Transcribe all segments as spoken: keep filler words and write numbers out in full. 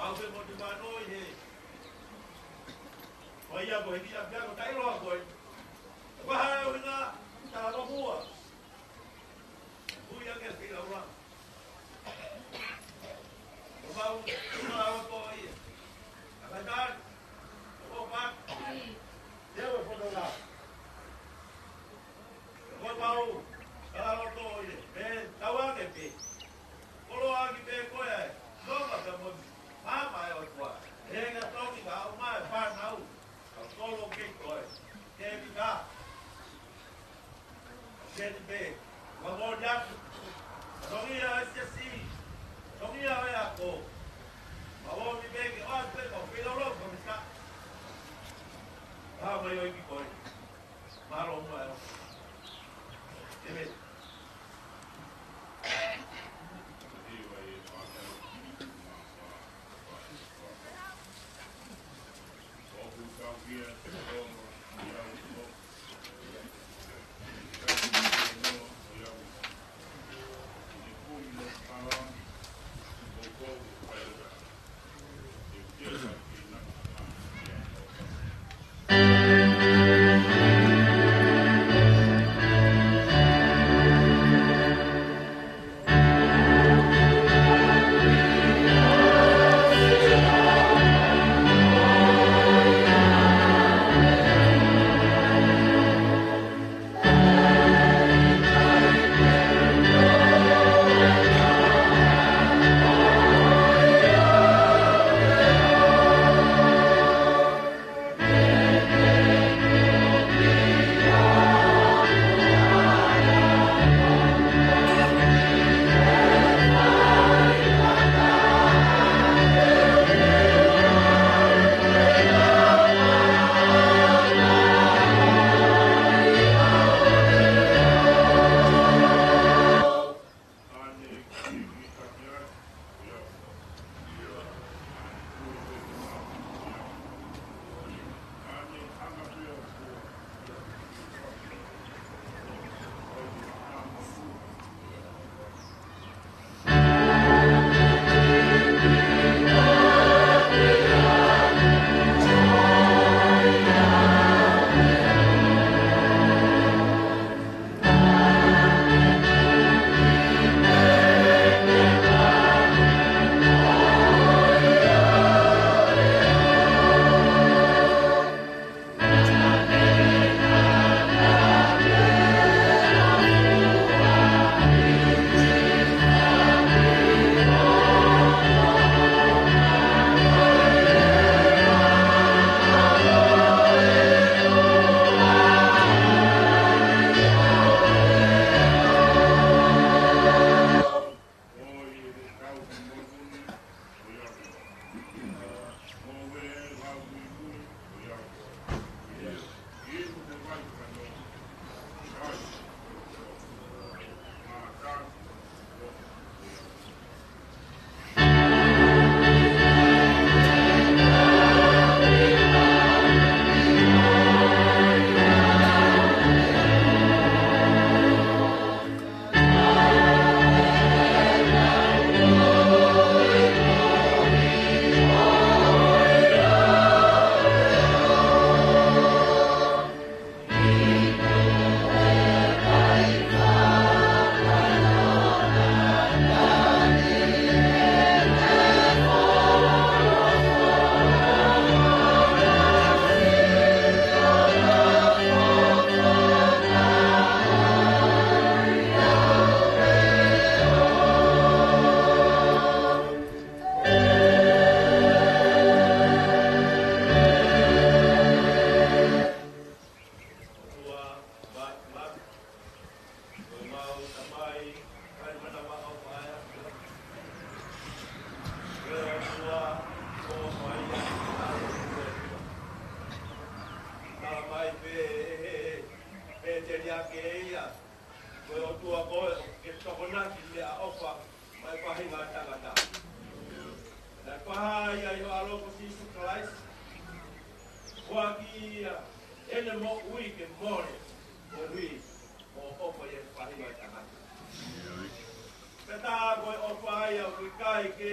Ape mo te mano i he. Ko ia ko he kia pia ko tai loa ko e. Ko ha e o ina, ta ko mua. Ui ange ki laua. Ko mau, ko mau ko ia. Ka tai, ko pa. Ia ko fono la. Ko mau, ka la loto ia. Me, tau ange pe. Koloa ki pē ko e, nonga ka mo, mama e o kua. E ka toki ka o mai whanau, ka kolo ki koe. Ke mi ka. Ke ni pē, ka mo ni aku. Tongi a siasi, tongi a e ako. Ka mo mi pē ke o pē ko pē lolo ko mi ka. Ka mo i o ki koe. Mālō muʻa e. Amen. Tala mai pē ʻe he, pē te liake ia, ko e ʻOtua ko ē ʻoku ke tokonaki meʻaʻofa maʻa e faʻahinga ʻo e tangata. Naʻe fakahā ia ʻi ho ʻAlo ko Sīsū Kalaisi, ʻo ʻaki ia ʻene moʻui ke mole, moʻui, mo ʻofa ʻi he faʻahinga ʻo e tangata. Pea tā ko e ʻofa ia ʻoku ʻikai ke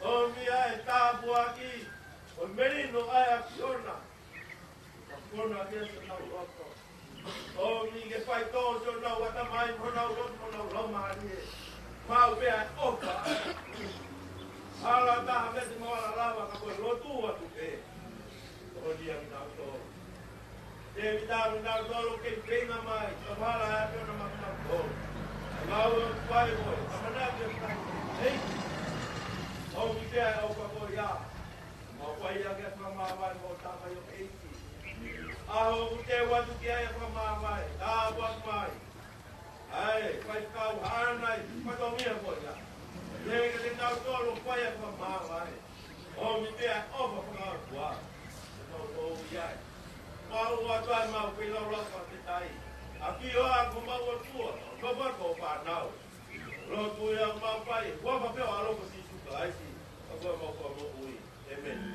ʻOmi ʻa e tāpuaki ʻo e melino ʻa e ʻAfiona. Ka kona ke se nau loto. ʻOmi ke faitō siʻonau ʻatamai mo honau loto mo honau laumālie. Maʻu pē ʻa e ʻofa. Hala taha mei te mau ala lava ka ko e lotu atu pē. ʻOni ʻakinautolu. Te mi tau nautolu ke feinga mai, ka hala ʻa e ʻAfiona maʻanautolu. Mau ʻo fai mo e, ʻamanaki ʻo fai mo e. Hei, ʻomi pē ʻa e ʻofa ko ia. Mau fai ʻaki ʻa e fakamāvae mo e tama ʻo e ʻEiki. ʻAho ʻoku te ʻoatu ki ai ʻa e fakamāvae, tāpuaki mai. Kau hānai, fatongia ko ia. Lele ke tau tolo fai ʻa e fakamāvae. ʻOmi pea ʻofa fakaʻotua. Ke tau tō ia. Mau ʻoatu ʻa e mau pei lau lau fakafetaʻi. ʻAfio ā ko homau ʻOtua, ko homau fānau. Lotu ia mau fai, ʻi he huafa pē ʻo ho ʻAlo ko Sīsū Kalaisi. Ko homau Fakamoʻui. ʻĒmeni.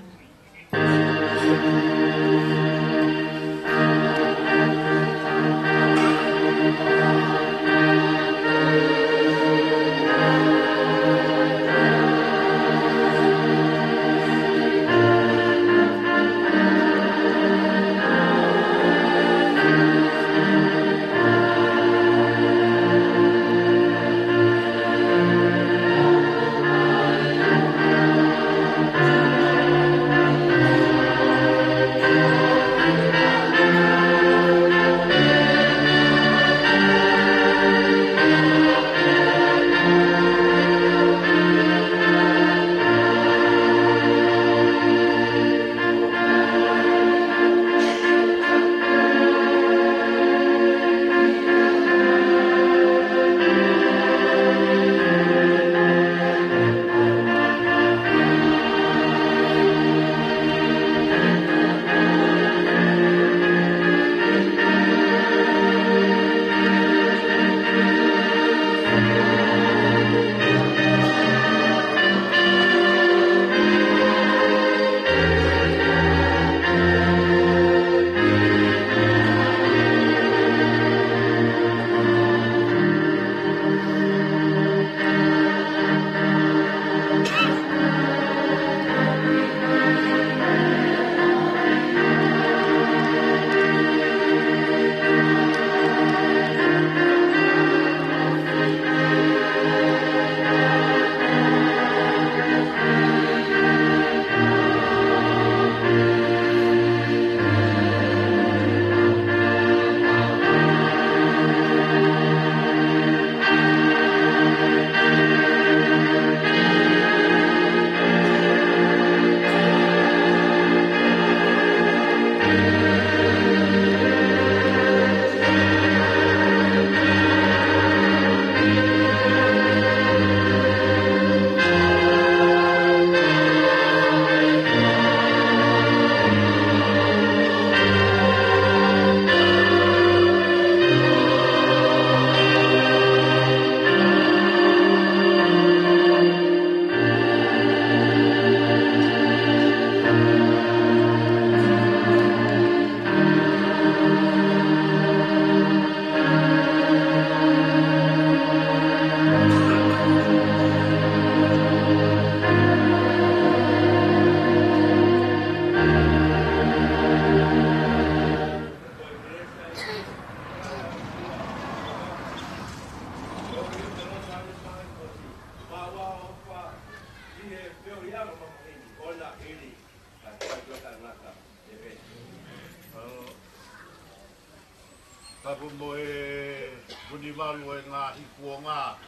Tapu mo e Vunivalu ʻo e ngaahi kuonga.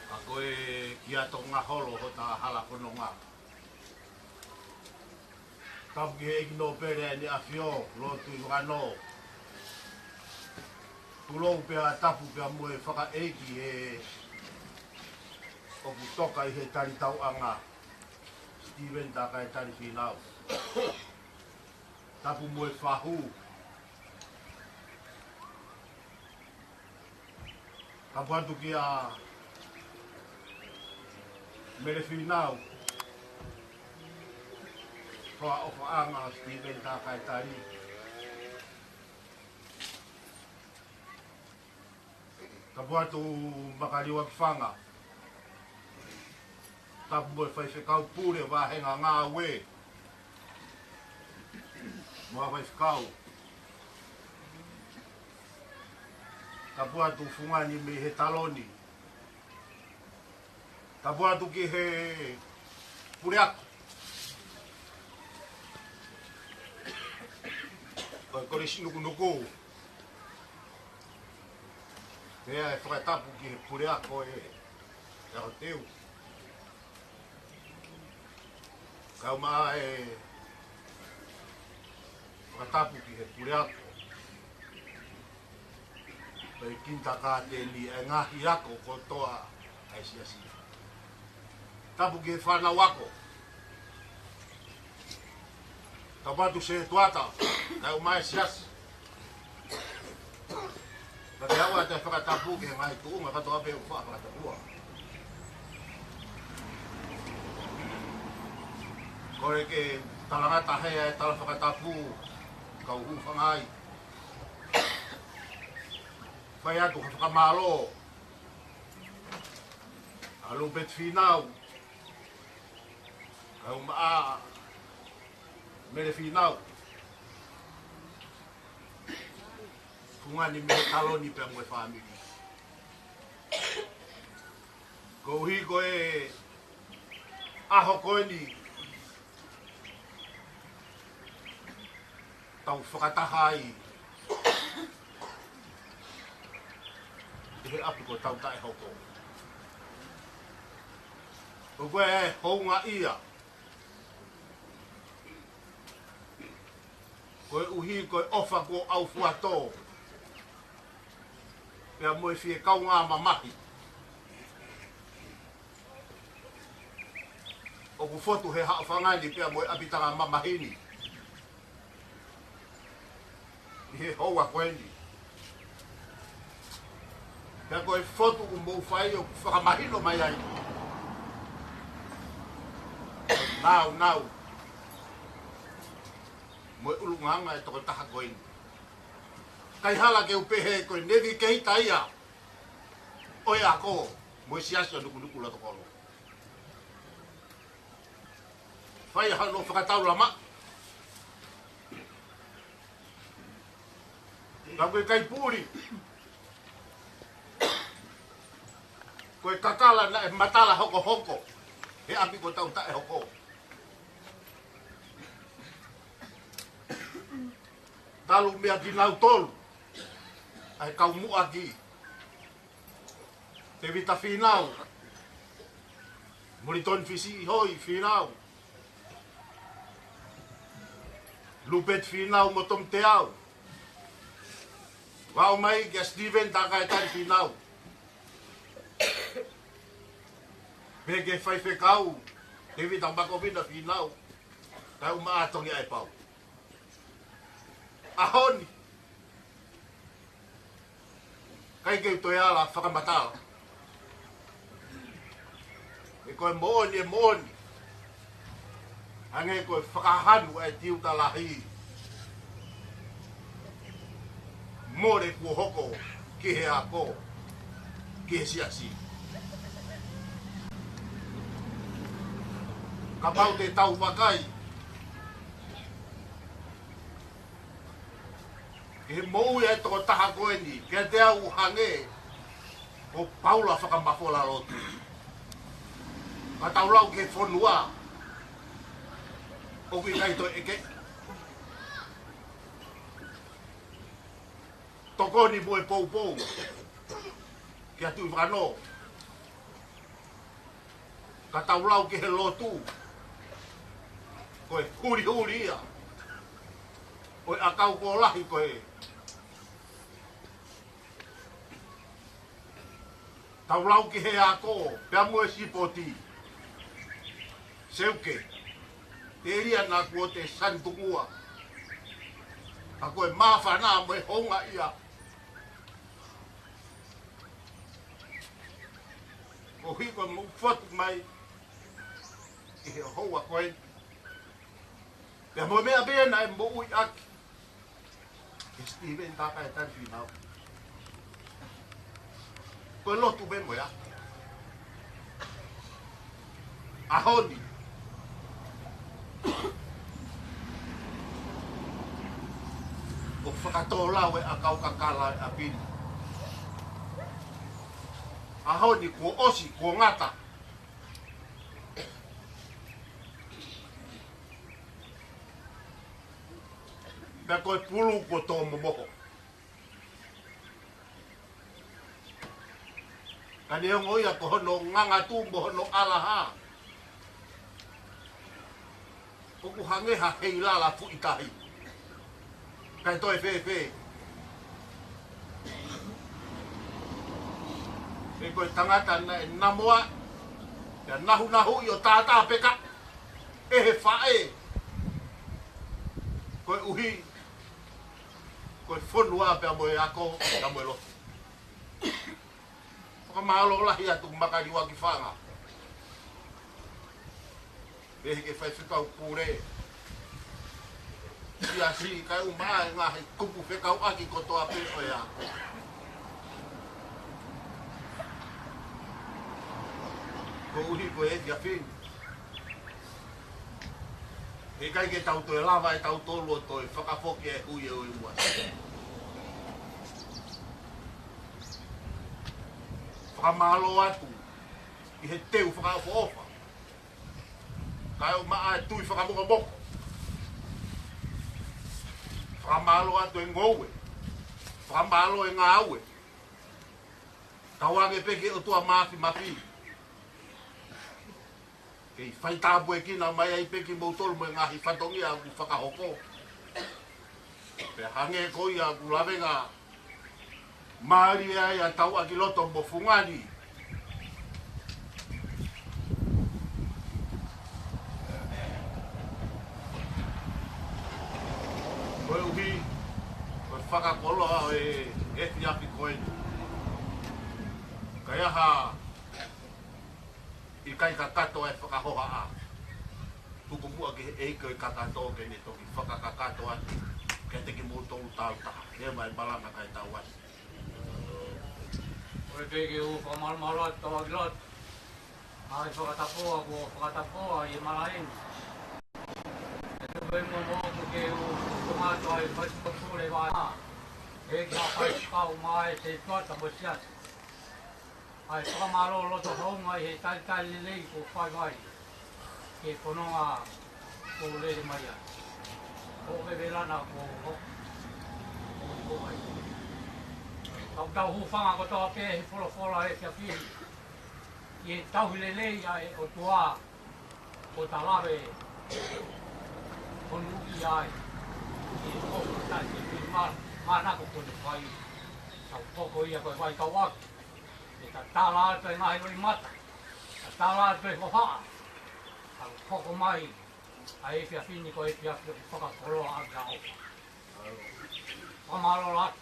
Ka ko e kiʻi ʻato ngaholo hota hala ko nonga. Tapu ki he ʻEiki Nōpele ʻEne ʻAfio, Lord Tuʻivakanō. Tulou pea tapu pea mo e fakaʻeiki he ʻoku toka ʻi he talitauʻanga, Steven Takaetali Fīnau. Tapu mo e fahu. Tapu atu kia Mele Fīnau, hoa ʻofaʻanga ʻo Steven Takaetali. Tapu atu Makaliu ʻAkifanga. Tapu mo e faifekau pule, vāhenga ngāue mo e faifekau. Tapu atu fungani mei he taloni. Tapu atu ki he puleako ʻo e Kolisi Nukunuku. Pea ʻe fakatapu ki he puleako ʻe, ʻe Aoteu. Kae ʻumaʻā e fakatapu ki he puleako Ko e kintakāteni e ngaahi ako kotoa ʻa e siasi. Tapu ki he fānau ako. Tapu atu sētuata, kae ʻumaʻā e siasi. Ka te aua te fakatapu ki he ngaahi tuʻunga kātoa pē ʻoku faʻa fakatapua. Kole ke talangata hē ʻa e tala fakatapu, kau hūfanga ai. Fai atu ha fakamālō ʻa Lupeti Fīnau, kae ʻumaʻā Mele Fīnau, fungani mei he taloni pea mo e fāmili. Koeʻuhi ko e ʻaho ko eni tau fakataha ai ʻi he ʻapi ko Tautaʻehoko. ʻOku ʻi ai e houngaʻia, koeʻuhi ko e ʻofa kuo ʻaufuatō pea mo e fie kaungā mamahi ʻoku fotu he haʻofanga ni pea mo e ʻapitanga mamahi ni ʻi he houa ko eni. Pea ko e fotu ʻoku mou fai ʻoku fakamahino mai ai e nāunau mo e ʻulungaanga e tokotaha ko eni. ʻIkai hala ke u pehē ko e nevikeita ia ʻo e ako mo e siasi ʻo Nukunuku Lotokolo. Fai hano fakataulama. Ka ko e kaipuli, ko e kakala naʻe matala hokohoko he ʻapi ko Tautaʻehoko. Talu meia kinautolu ʻa e kau muʻaki, Tevita Fīnau, Molitoni Fisiʻihoi Fīnau, Lupeti Fīnau mo Tomi Teau, ʻo aʻu mai kia Steven Takaetani Fīnau, pea ki he faifekau Tevita Makovina Fīnau, kae ʻumaʻā Tongi ʻAepau. ʻAho ni, ʻikai ke u toe ala fakamatala. He ko e moʻoni, e moʻoni, hangē ko e fakahanu ʻa e tiuta lahi, mole kuo hoko ki he ako, ki he siasi. Kapau te tau vakai ki he moʻui ʻa e tokotaha ko eni, kiate au ʻoku hangē ko Paula fakamafola lotu. Ka tau lau ki he fonua, ʻoku ʻikai toe ʻeke. Tokoni mo e poupou kia Tuʻivakanō. Ka tau lau ki he lotu, ko e hulihuli ia ʻo e ʻakau kolahi ko ē. Tau lau ki he ako pea mo e sipoti. Seuke, telia naʻa kuo te santukua. Ka ko e māfana mo e houngaʻia, koeʻuhi ko e mou fotu mai ʻi he houa ko ē. Pea mo e meʻa pē naʻe moʻui ʻaki ʻe Steven Takaetani Fīnau. Ko e lotu pē mo ia. ʻAho ni, ʻoku fakatōlau e ʻakau kakala e ʻapi ni. ʻAho ni kuo ʻosi, kuo ngata. Pea ko e pulu kuo tō momoho. Ka neongo ia ko hono ngangatū mo hono ʻalaha, ʻoku hangē ha heilala fuʻu tahi. Kae toe fēfē? He ko e tangata naʻe namoa, pea nahunahuʻi ʻo tātā peka ʻe he faʻē, koeʻuhi ko e fonua pea mo e ako, pea mo e lotu. Fakamālō lahi atu Makaliua ki Fanga. Pehē ki he faifekau pule. Siasi, kae ʻumaʻā e ngaahi kupu fekauʻaki kotoa pē ʻo e ako. Koeʻuhi ko e efiafi ni, heʻikai ke tau toe lava ʻe tautolu ʻo toe fakafoki e hui ʻo e ʻUluaki. Fakamālō atu ʻi he teu fakaʻofoʻofa, kae ʻumaʻā e tui fakamokomoko. Fakamālō atu e ngoue. Fakamālō e ngāue. Tauange pē ki he ʻOtua Māfimafi, kei faitāpuekina mai ai pē kimoutolu mo e ngaahi fatongia ʻoku fakahoko. Pea hangē ko ia ʻoku lavenga mālie ai ʻa Tauʻakiloto mo Fungani. Koeʻuhi ko e fakakoloa ʻo e efiafi ko eni, kae ʻikai kakato e fakahohaʻa. Tuku muʻa ki he ʻEiki ʻo e kakato ke ne toki fakakakato atu kiate kimoutolu tāutaha. He mai malanga kae tau ʻasi. Ko e peke u fakamālōmālō atu Tauʻakiloto. ʻA e fakatapua, kuo fakatapua ʻi he malaʻe ni. ʻE tuku e momo ko ke u tomato ai fai fakapule vai. He ka fai kau mai se tuata mo siasi. ʻA e fakamālō loto hounga ʻi he talitali lelei kuo fai mai ki he fononga kuo lele mai ai. Ko e vela na kuo, kuo, kuo ai. Kau tau hūfanga kotoa pē he folofola ʻa e efiafi ni, ʻi he tauhi lelei ʻa e ʻOtua kuo ta lave ʻo nuʻu ai. ʻI he koko taʻe ke mā, mānako kuo ne fai. Tau koko ia ko e vai kau aku. ʻE tatala atu e ngaahi loʻimata. Tatala atu e hohaʻa. Tau koko mai ʻa e efiafi ni ko e efiafi ʻoku fakakoloa ʻaki ʻa ʻofa. Fakamālō lahi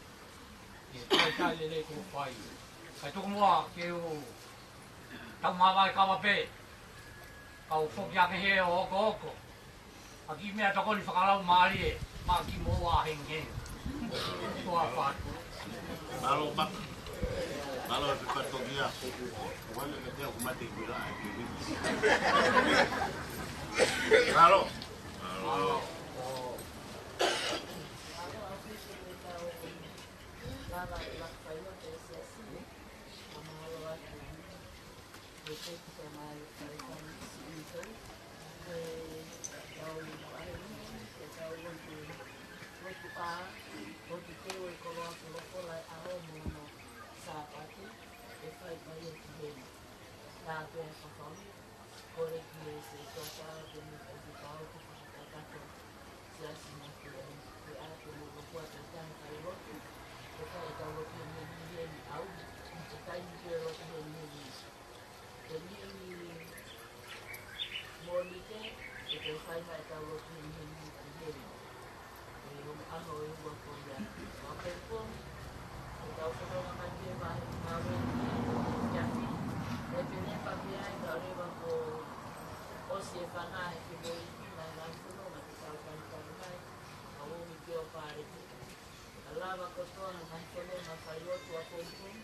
ʻi he talitali lelei kuo fai. Kae tuku muʻa ke u tau māvae kava pē. Kau foki ange he ʻo okooko. ʻA e kiʻi meʻatokoni fakalaumālie, maʻa kimoua hengihengi. Tuʻa fatu. Mālō Maka. Mālō e fatongia. Ua ne ka te au mate ki la ai ki ni. Mālō. Mālō. Lava e laka fai lotu e siasi. Mālō atu. He teki tamai fai fai si i tau. He tau ai ni, he tau lotu, lotu ʻa, lotu teu e koloa folofola ʻa e ʻaho mo hono Sāpate, ʻe fai mai ʻi heni. Tāpea fafau, kole ki he se tata, te ne fai ki pau, ke fakakakato. Siasi na ke ai, ke ʻa, ke mo lopua tata, fai lotu, ʻe fai e tau lotu he ni heni au, ʻe taimi ke lotu he ni heni. Ko e niʻihi Mōnite, ʻe toe fai mai e tau lotu he niʻihi ki heni. ʻE ongo ʻaho ʻe ua ko ia. Ua pē ko, ʻe tau fononga mai ki he vahe ngāue ni, ki afi. ʻE pene pa pē ai, tau leva ko ʻosi e fanga he ke mo i ki mai ngaahi fononga ke tau kai kai mai. Ka o mi ke o pare ke. Ka lava kotoa ha ngaahi fononga fai lotu a koukou.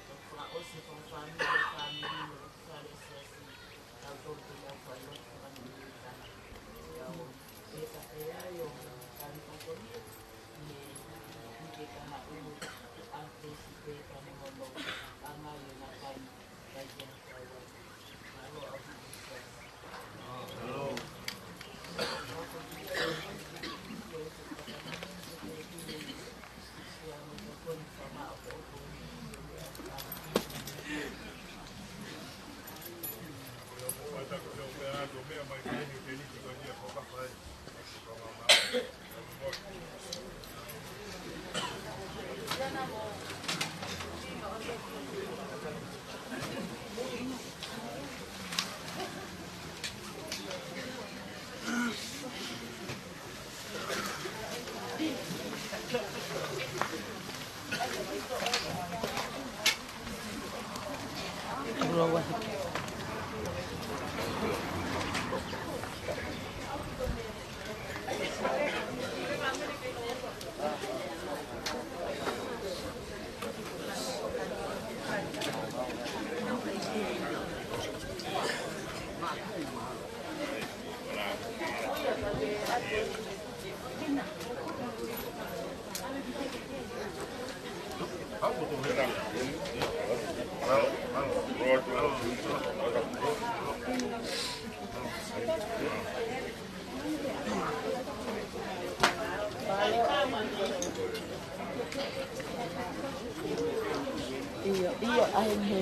Ko e fakaʻosi e fakafāmili, fāmili mo e fale siasi. Tau tolu ke tau fai lotu fāmili ka. Tau e ka e ai o tau ni koukou ni. Ni e ni ke ka ha ulu a te si te ka mo hono. Ka ngai e na kai. Kai ke ha kau ai. Mālō au ki te siasi. ʻIo, ʻio, ʻa eni hē.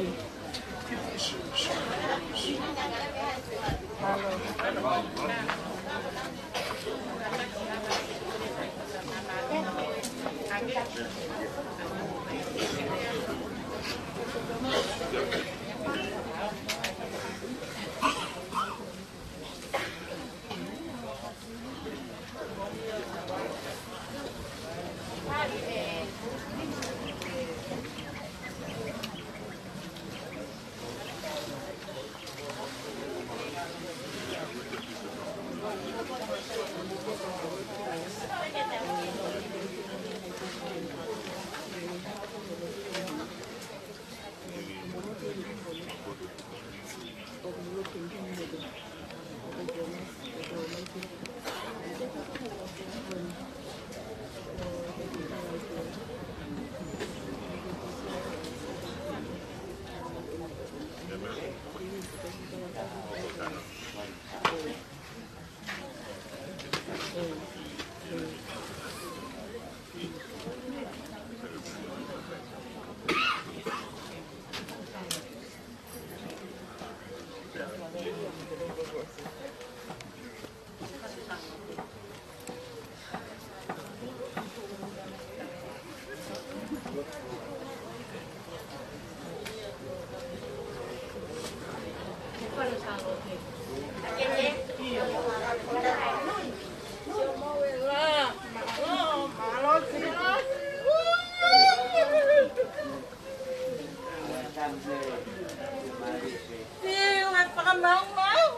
Siu e fakamaumau.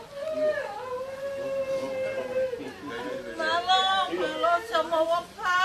Mālō, mālō Samoa pā.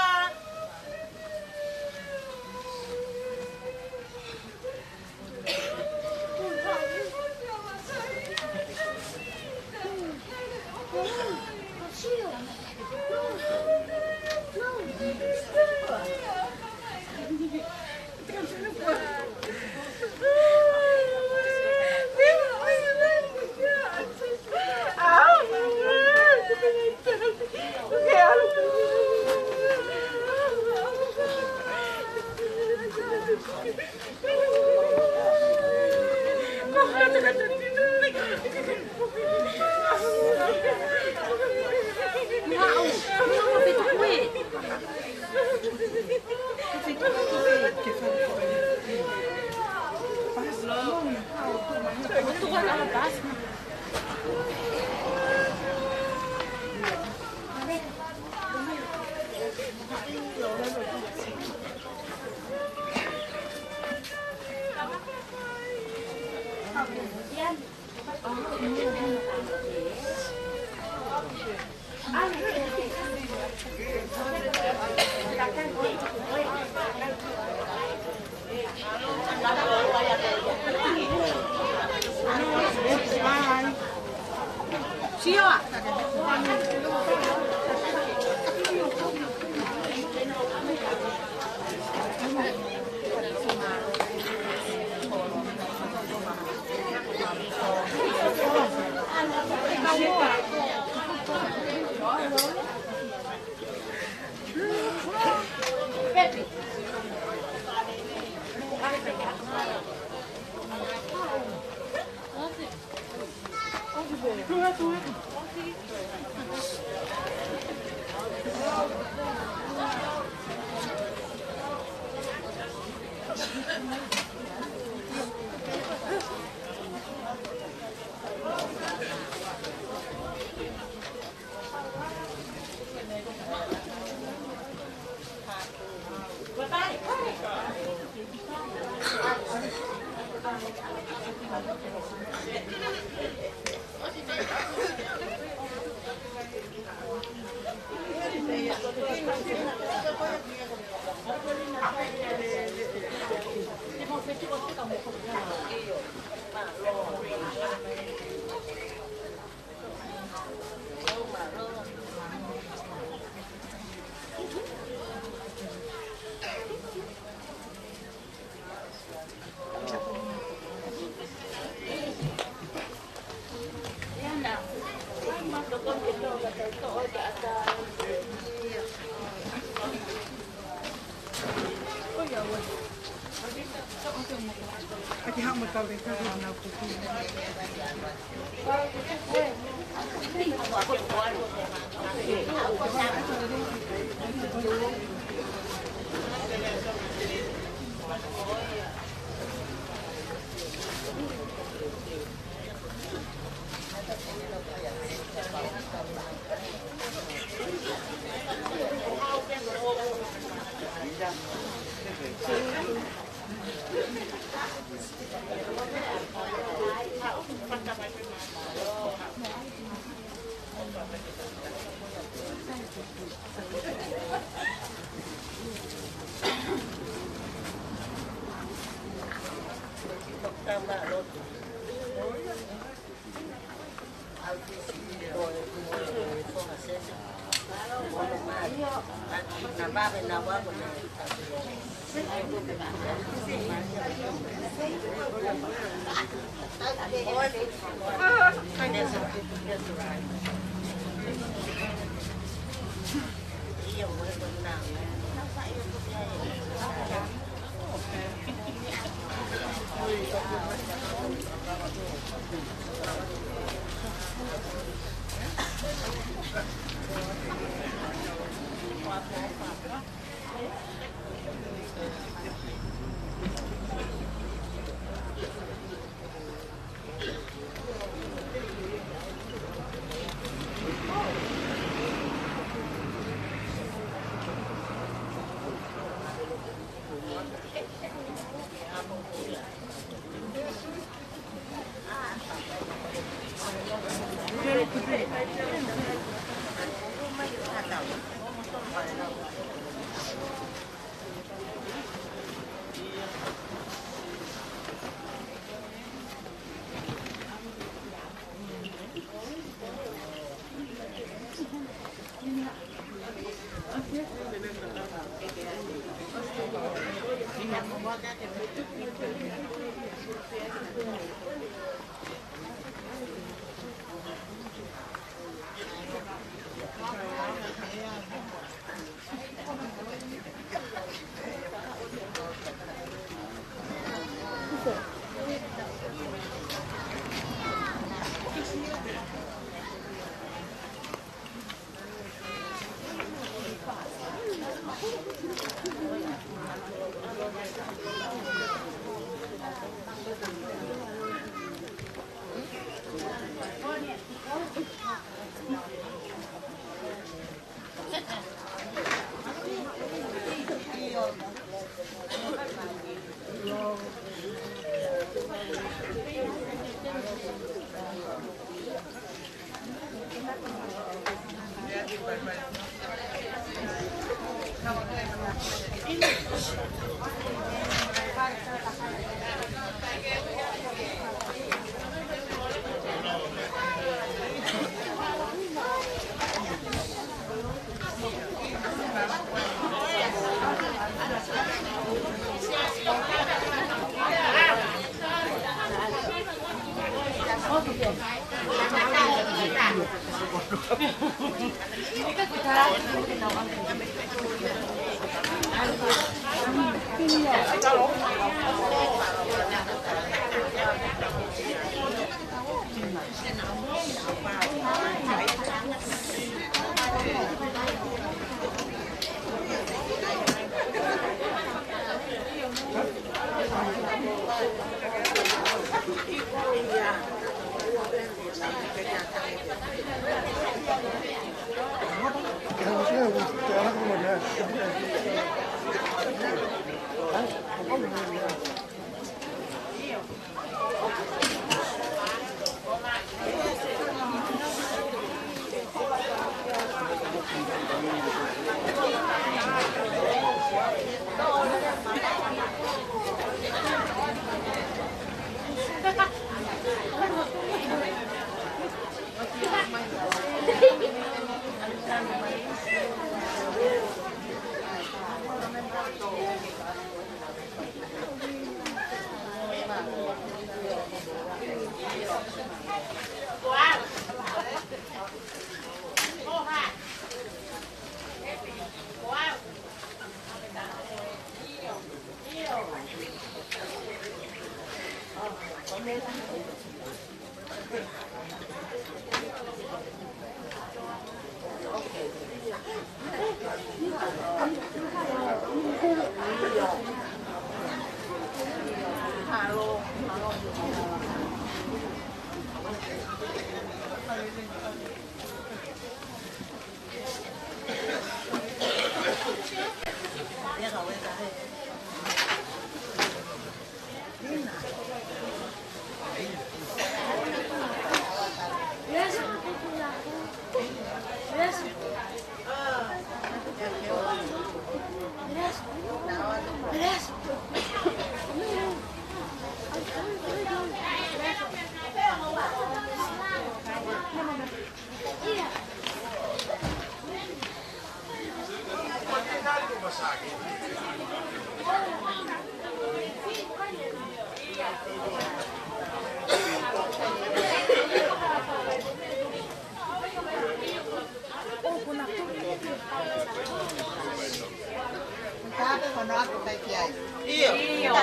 ʻIo. ʻIo.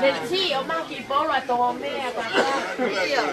Meti, ʻomai ha kiʻi polo ʻa Tongomea, papa. ʻIo.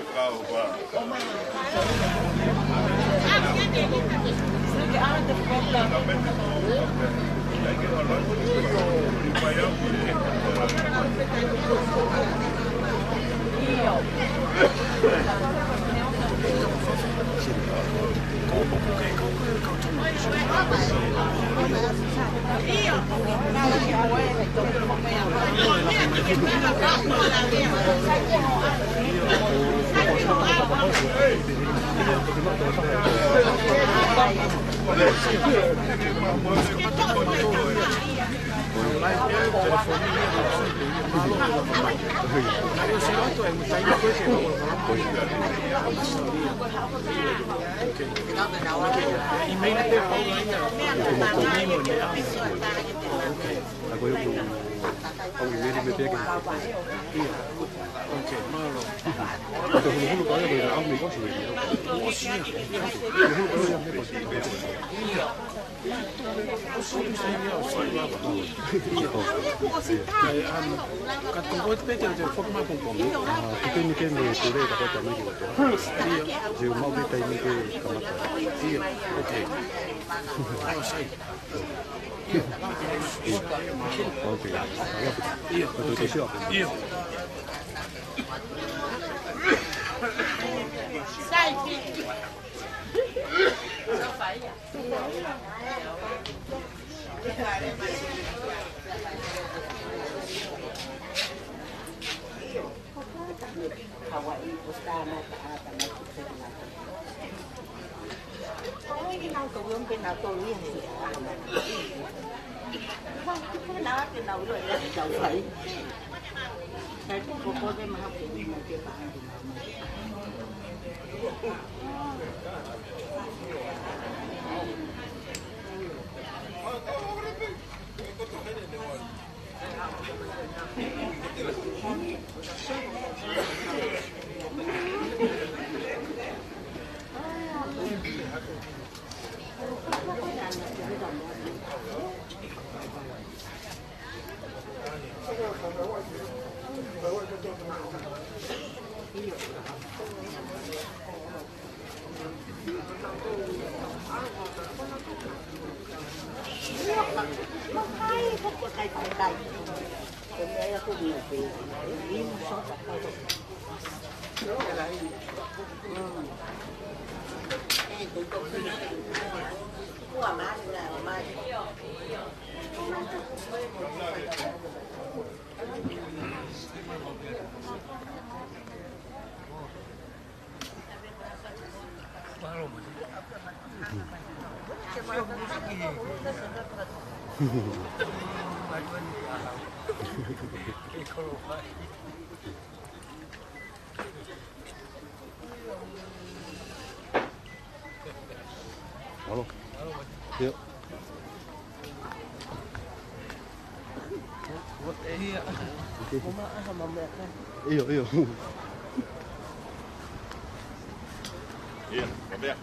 Mālō. ʻIo. ʻIo, ʻio. ʻIo, ka mea.